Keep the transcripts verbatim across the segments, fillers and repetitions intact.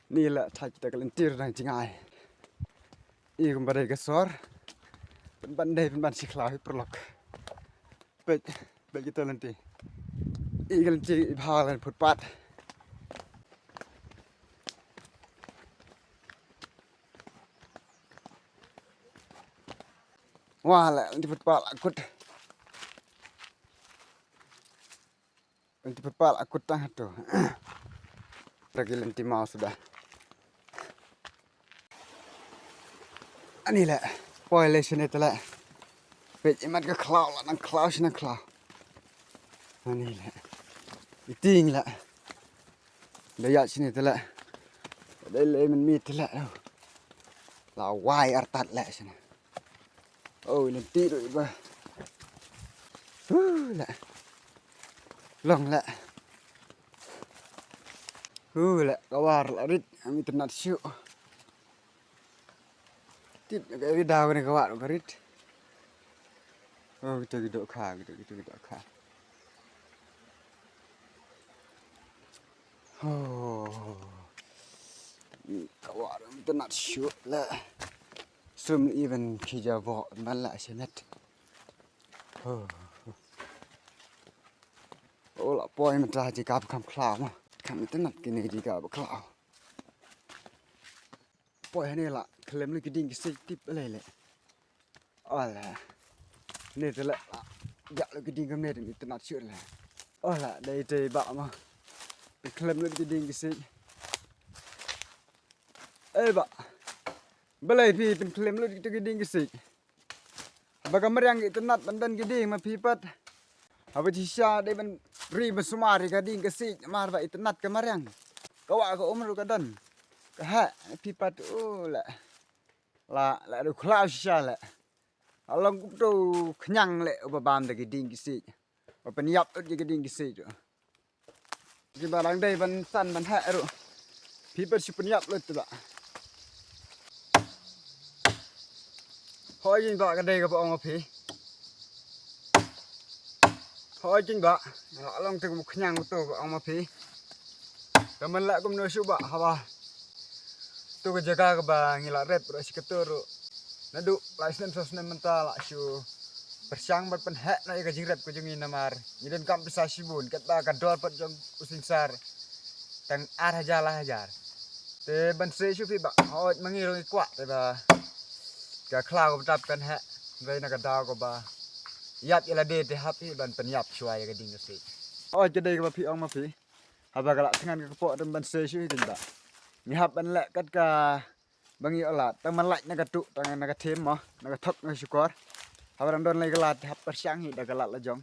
Ni la thait kita ka lynti ruh dang jngai. I kumba dei ka sor. Pynban dei pynban shi khlaw hi paralok. Peit, peit kita lynti. I ka lynti i bha ka footpath. Wah, la lynti footpath la kut. Lynti footpath la kut tang hato. Ragi lynti maw suda. Ani le, poi le shane te le. Peit imat ka khlaw la nang khlaw shane khlaw. Ani le. Iting le. Da ya shane te le. Da le men mi te le. La wai artat le shane. Oh, lynti ruh iba. Hu le. Long le. Hu le, ka war la rit, ami tynat shu. Tip ka ri daw ne ka war ba rit. Oh, kita ki dohkha, kita kita ki dohkha. Oh. Ka war ami tynat shu le. Sum even ki jabo man la shemet. Oh. Oh, la poi mynta jaka ba kham khlaw ma. Kham tynat kine jaka ba khlaw. Poi hane la khlem lut ki dieng ki siej tip ale le. Ola. Ne te la. Ja lut ki dieng kam ne te tynat shu le. Ola, dei te ba ma. Khlem lut ki dieng ki siej. Eh ba. Balei phi pynkhlem lut ki dieng ki siej. Ba ka mariang itynnat ban don ki dieng ma phi pat. Haba shisha dei ban ri ban sumar ïa ka dieng ka siej namar ba itynnat ka mariang. Ka wah ka um ruh ka don. Ka heh phi pat u la. La la ruh khlaw shisha la. Along kumto khñiang le uba bam da ki dieng ki siej. Ba pynïap lut ïa ki dieng ki siej ruh. Kiba dang dei ban san ban heh ruh. Phi pat shu pynïap lut te ba. Hoi jing ba ka dei kaba ong ma phi. Hoi jing ba. Nga la long te kumba khñiang uto ba ong ma phi. Ka man la kumno shu ba haba. To ka jaka kaba ngi la rep ruh shi kato ruh. Naduh lai snem saw snem mynta la shu pyrshang ban pynheh noh ïa ka jingrep ka jong ngi namar ngi donkam pisa shibun katba ka dor pat jong u synsar tang ar hajar lai hajar. Te ban sei shu phi ba hooid ma ngi ruh ngi kwah te ba ka khlaw kaba tap kan heh. Wei na ka daw kaba ïap ïa lade te hap hi ban pynïap shuwa ïa ka dieng ka siej. Hooid ka dei kaba phi ong ma phi. Haba ka la thngan ka kpoh te ban sei shu hi kin ba ngi hap ban leh kat ka ba ngi ïoh lad tang ban lait na ka tuh tang na ka thim mo na ka thok na ka shukor. Haba dang don lei ka lad hap pyrshang hi da ka lad la jong.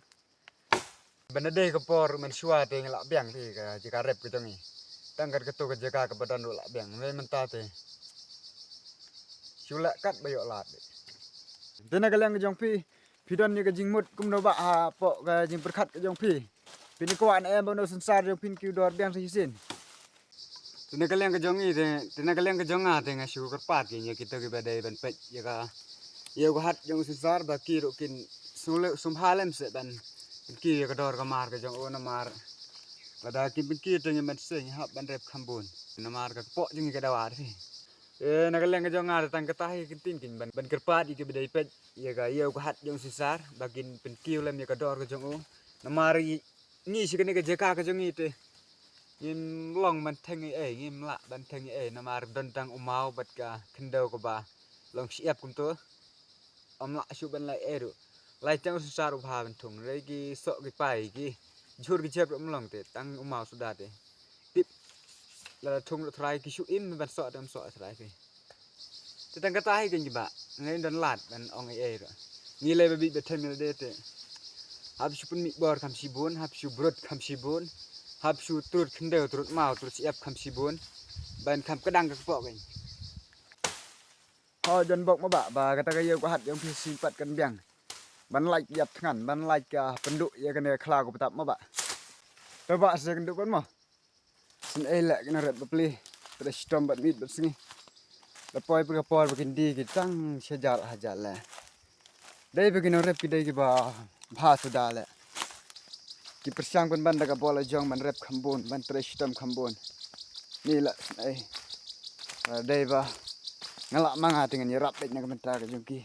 Ban da dei ka por mynshuwa te ngi la biang te ka jaka rep ka jong ngi. Tang kat kato ka jaka kaba don ruh la biang. Wei mynta te shu leh kat ba ïoh lad. Te na ka liang ka jong phi phi don ïa ka jingmut kumno ba hapoh ka jingpyrkhat ka jong phi. Phin kwah ne em ba u synsar jong phin kiew dor biang sa shisien. Te na ka liang ka jong ngi te, te na ka liang ka jong nga te nga shu kyrpad ïa kito kiba dei ban peit ïa ka, ïa u ka hat jong u synsar ba ki ruh kin sum le, sum ha lem se ban, ban kiew ïa ka dor ka mar ka jong u namar lada kin pynkiew te ngi mynsiem ngi hap ban rep kham bun namar ka kpoh jong ngi ka dawa te. Eh, na ka liang ka jong nga te tang kata hi kin tin kin ban, ban kyrpad ïa kiba dei peit ïa ka, ïa u ka hat jong u synsar ba kin pynkiew lem ïa ka dor ka jong u. Namar i ngi shi kane ka jaka ka jong ngi te ngim long ban theng ei ei, ngim lah ban theng ei ei namar don tang u maw bad ka khyndew kaba long shyiap kumto. Ym lah shuh ban leh ei ei ruh. Lai tang u synsar u bha ban thung, hynrei ki soh ki pai ki jhur ki jep ruh ym long te tang u maw suda te. Tip lada thung ruh trai ki shu im ban soh te ym soh trai phi. Te tang kata hi kein kiba ngi don lad ban ong ei ei ruh. Ngi lei ba bit ba them ïa lade te. Hap shu pynmih bor kham shibun, hap shu brut kham shibun, hap shu trud khyndew, trud maw, trud shyiap kham shibun. Ban kham kdang ka kpoh kein. Ho jon bok ma ba, ba kata ka ïew ka hat jong phi shu pat kan biang. Ban lait ïap thngan, ban lait ka pynduh ïa kane ka khlaw ka btap ma ba. Te ba se kan duh kan mo. Sngewsih leh ki nongrep bapli. Trei shitom bad miet bad sngi. Da poi pyrkhat por ba kin die ki tang shi hajar hajar leh. Dei ba ki nongrep ki dei kiba bha suda leh. Ki pyrshang pynban da ka bor la jong ban rep kham bun, ban trei shitom kham bun. Ni leh sngewsih. Ba dei ba nga lah ma nga te ngan ïarap beit na ka bynta ka jong ki.